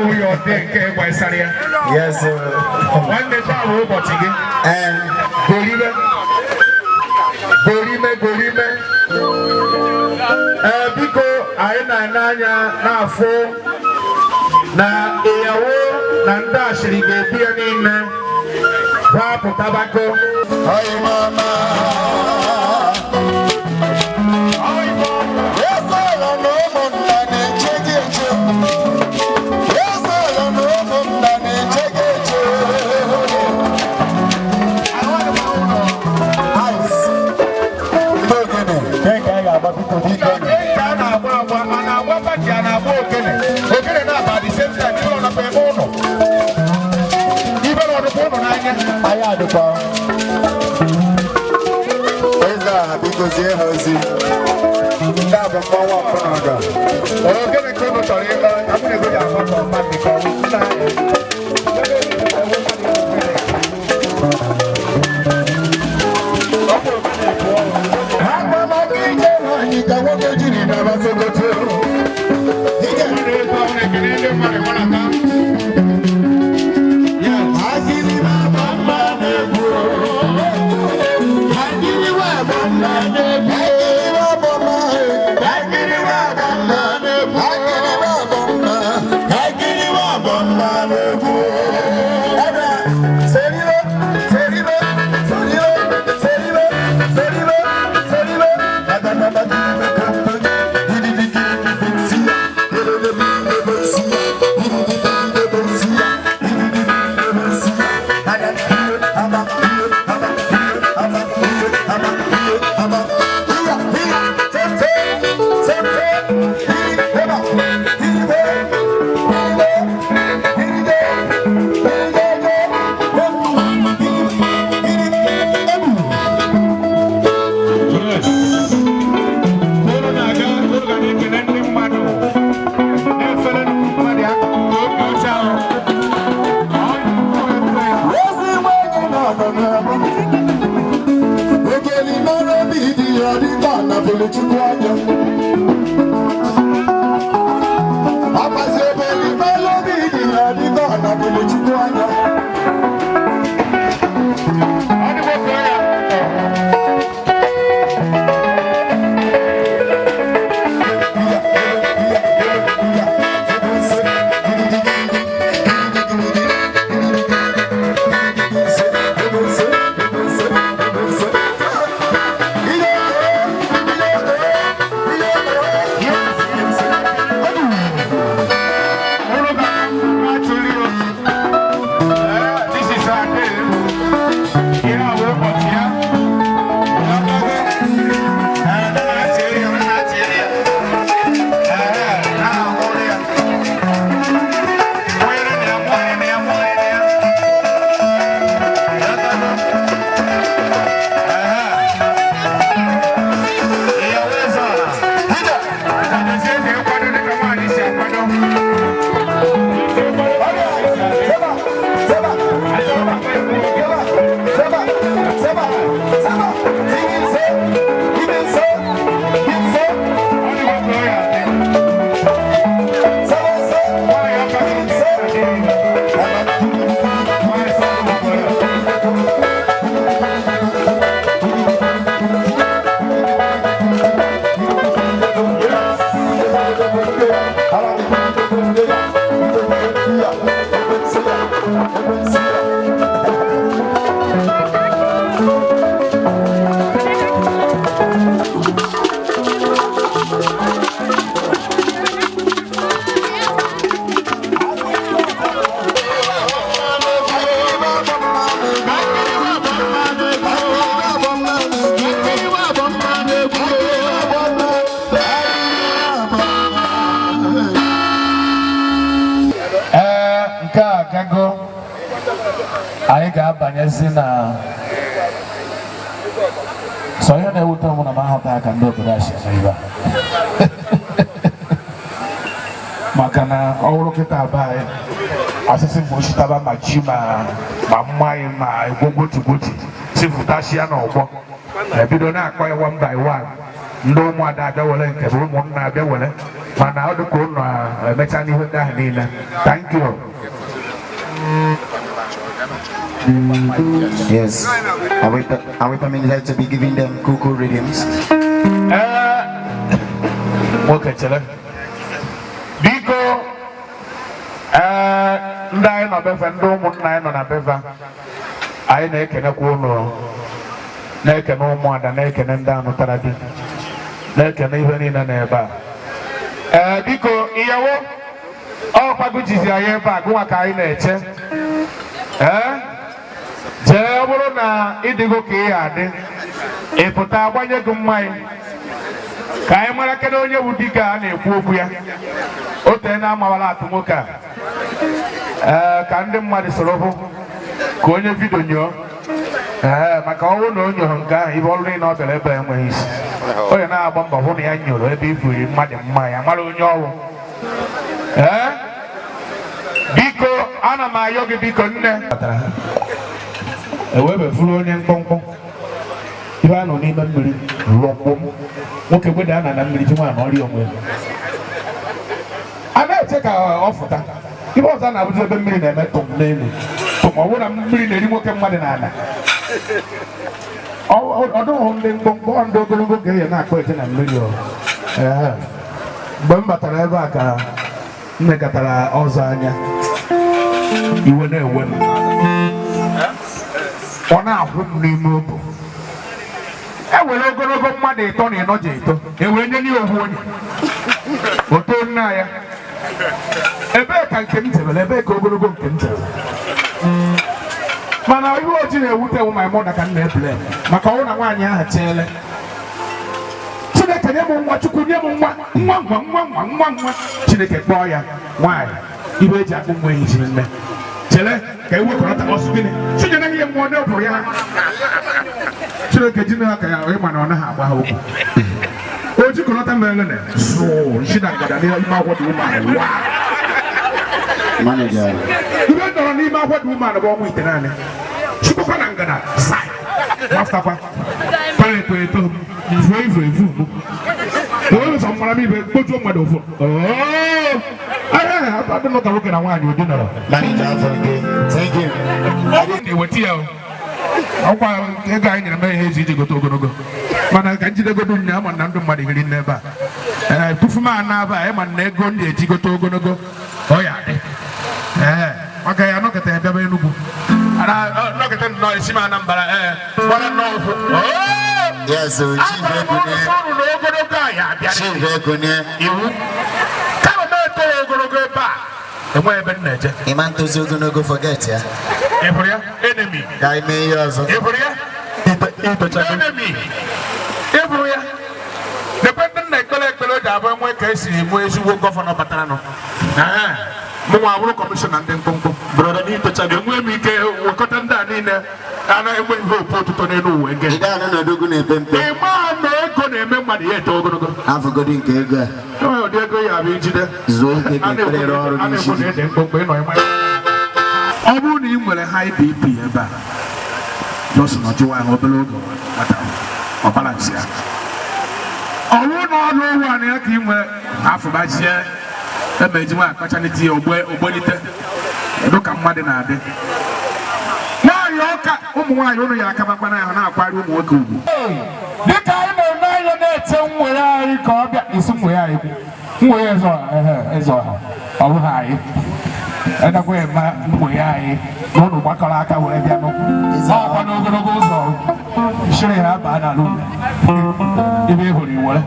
Your day nke gbasara ya. Yes, sir. Nwanne, taa bụ ụbọchị gị. Ee. Golime, golime, golime. Ee, biko, anyị na-ene anya na-afụ na ịyawo na ndị ashịrị ga-ebi ya niile gbapụtabako. Hi, mama. Ezela na ụmụnna na-eche gị eche. Ezela na ụmụnna na-eche gị eche. Ice. Ndị ogene, nke ka anyị ga-agba, biko, biko. Nke a na-agba agba, a na-agba party, a na-agba ogene. Ogene na-aba the same time. Ibe ọnọkwa ebe ụnọ, ibe ọnọkwa ụnọ n'anya. Anyị adịkwa. Eze a, biko, zie ha ozi. Ndị a bụ mmanwụ ọkụnọga. Ogene ka ụnụ chọrọ ịkọ abụrụ ego ji agba ka ọma dị ka ọnwụ nna. Agbamaka ije nwaanyị ka nwoke jiri naba Sokoto. Ije. Ekele ndị mmadụ gbanata. Agịrị agba mma na-egwu. Agịrị agba mma na-egwu. Agịrị agba mma. Agịrị agba mma na-egwu. Agịrị agba mma. Agịrị agba mma na-egwu. Ebe seribe, seribe, seribe, seribe, seribe, seribe. Yes. Unu na-aga, unu ga na-ekele ndị mmadụ, na-efere mmadụ aka obi ọcha ahụ. Ezi nwanyị na-anọ n'ebe ogeli mara obi dị ya dịka napụlụ Chukwu anya. Akpazi obeli mara obi dị ya dịka napụlụ Chukwu anya. Ọ dịgbo ka ọ ya. Unu ga-achụli o. This is our day. Ihe a bụ ụbọchị ya. Na-achịrị ya, na-achịrị ya. Na-ahụrụ ya. Mwere na ya, mwere na ya, mwere na ya. Ìyàwó eze ọha. Kwadozie na ịkwado dịka nwaanyị si akwado. Ọ dịgo ka ọ ya adị. Nwaanyị ọka si adị. Nwaanyị sọ ọdụ ka ọ ya adị. Ee, nke a agago. Anyị ga-abanyezi na sọ ihe na-ewute m na m ahụta ka ndị obodo a si eme ibe a, maka na ọ bụrụ kịta be anyị, asịsị ma ositaba, ma ji, ma mmanya, ma gwogwotigwoti sifụtasịa n'ọgbọ, ebido na-akọ ya one by one. Ndị ụmụada abịa were nke bụ ụmụnna abịa were. Mana ọ dịka ụnụ emecha n'ihe ndị ahụ niile. Thank you. Yes. Are we permitted to be giving them cuckoo rhythms? Ee, nwoke, chere biko. Ee, ndị anyị nọ befa, ndị ụmụnna anyị nọ na befa, anyị na-ekenekwa ụnụ, na-ekene ụmụada, na-ekene ndị anụtara di, na-ekene ihe niile n'ebe a. Ee, biko, ìyàwó, ọkwago jizi anyị ebe a gụnwa ka anyị na-eche. Ee, jee, ọ bụrụ na ịdịgo ka ị adị, ị pụta agbanye gị mmanya ka anyị mara kedu onye bụ dike a na-ekwu okwu ya. O tee na amawala atụ nwoke a. Ee, ka ndị mmadụ soro hụ ka onye video nyoo. Ee, maka ọnwụ na o nyoro nke ahụ, ibe ọrụ niile ọ bịara ebe a enweghị isi. Onye na-agba mbọ hụ na ya nyoro ebe ifuri mmadụ mma ya mara onye ọrụ. Ee, biko, ana m ayọ gị, biko, nne. Ewebefuru onye mkpọmkpọ ihe a nọ n'ime mmiri lọgbo m. Nwoke gbeda na mmiri ji nwaanyị ọrịa onwe ya a na-eche ka ọ fụta. Ibe ọzọ na-abụzi ebe mmiri na-eme tụm n'elu tụm, ọ bụrụ na mmiri na-eri nwoke mmadụ n'ala. Ọ dụghị ndị mkpọmkpọ, ndị ogologo ga-enye na-akpọ eje na mmiri. Ọ Ee. Mgbe m batara ebe a ka m nekọtara ọzọ anya, iwe na-ewe m, ọ na-akwụ m n'ime obu. E were ogologo mmadụ ịtọ na ịnọ ji eto, e were nye ya ohu onye oto nna ya. Ebee ka nke m tebere? Ebee ka ogologo nke m tebere? Mana ihe ojii na-ewute m, my mother ka m na-ebule, maka ọnwụ na nwaanyị ahụ cheele Chineke nye m nwa, Chukwu nye m nwa, nwa, nwa, nwa, nwa, nwa, nwa. Chineke kpọọ ya nwaanyị, ibe eji akpụ nwa ehi nne chere ka e wekọrọta ọsụ gịnị Chineke ihe mmụọ n'ụbụrụ ya. Chineke ji n'aka ya, ịma na ọ naghị agba ha okwu. O jikọrọta mere na zụụ nshi na ngada n'ime akwọ dị umeala wa. Manager. Ibe nọrọ n'ime akwọ dị umeala bụ ọnwa 9. Chikwakwa na ngada sai maftakwa tọrọ eto eto fuo ifu efu m onye ụzọ mara m ibe kpojuo mmadụ ofu ahịa adị nụ ka nwoke na nwaanyị ụdị nọrọ. Manager for nke. Thank you. Ọ bụrụ na eweta ya o, ọkwa ego anyị nyere mee ihe eji iji gote ogologo, mana ka njidegodo nya ama na ndụ mmadụ hiri nne ebe a. Ee, tufu m ana ebe a, ịma na ego m ga-eji gote ogologo ọ ya dị. Ee, maka ya nọkịta ya bịaba Enugwu. Nọkịta nnọọ esi m Anambra, ee, gbara nnọọ ụkwụ. Yes, so Chief Agwara m Ekune. ọrụ na ogologo a ya abịa. Chief Ekune. Iwu kama m etoghị ogologo ebe a, enweghị ebe m na-eje. Ịma ntozi ogologo, forget ya. Ị hụrụ ya, enemy? Ka anyị mee ihe ọzọ. Ị hụrụ ya, enemy? Ị hụrụ ya? Lekwe ndị nna ekpere ekpere o ji abụ enwe ka esi enwe ezigbo governor batara nụ. Mụnwa abụrụ commissioner ndị mkpụmkpụ. Brother, n'itochago. Enwe m ike wekọta ndị a niile a na-enweghị hope ụtụtụ n'elu uwe nke. Ị ga-anụ na odogwu na-epe mpe. Ị maa na ego na-eme mmadụ ya eto ogologo. Afụgodi nke ego a. Enweghị ụdị ego ya bụ ijide. Zuo ike ka A ekpere rụọ ọrụ na-ekwu n'isi na gị. ede mkpụmkpụ ịnọ ịma. Ọ bụrụ na ị nwere high BP ebe a, just nọjụwa ahụ obere oge, nwata ọ balance ya. Ọ bụrụ na ọrụ ụwa na ya ka ị nwere afụbazie ebe eji nwa akpachalite ya ogbe ogbenite edu ka mmadụ na-adị. Nwaanyị ọka, ụmụ nwaanyị, ụnụ ya akabakwana ahụ na-akwari ụmụ nwoke ugwu. Dịka anyị na-eme anya na-eche nwere anyị ka ọ bịa isi nwere anyị kwu nwere eze ọha, ehe, eze ọha ọ bụghị anyị enekwa eme nwere anyị na ụnụ gbakọrọ aka were bịa nụ ọkwa n'ogologo ụzọ shiri ha baa n'ala ugwu ibe ị hụrụ iwere.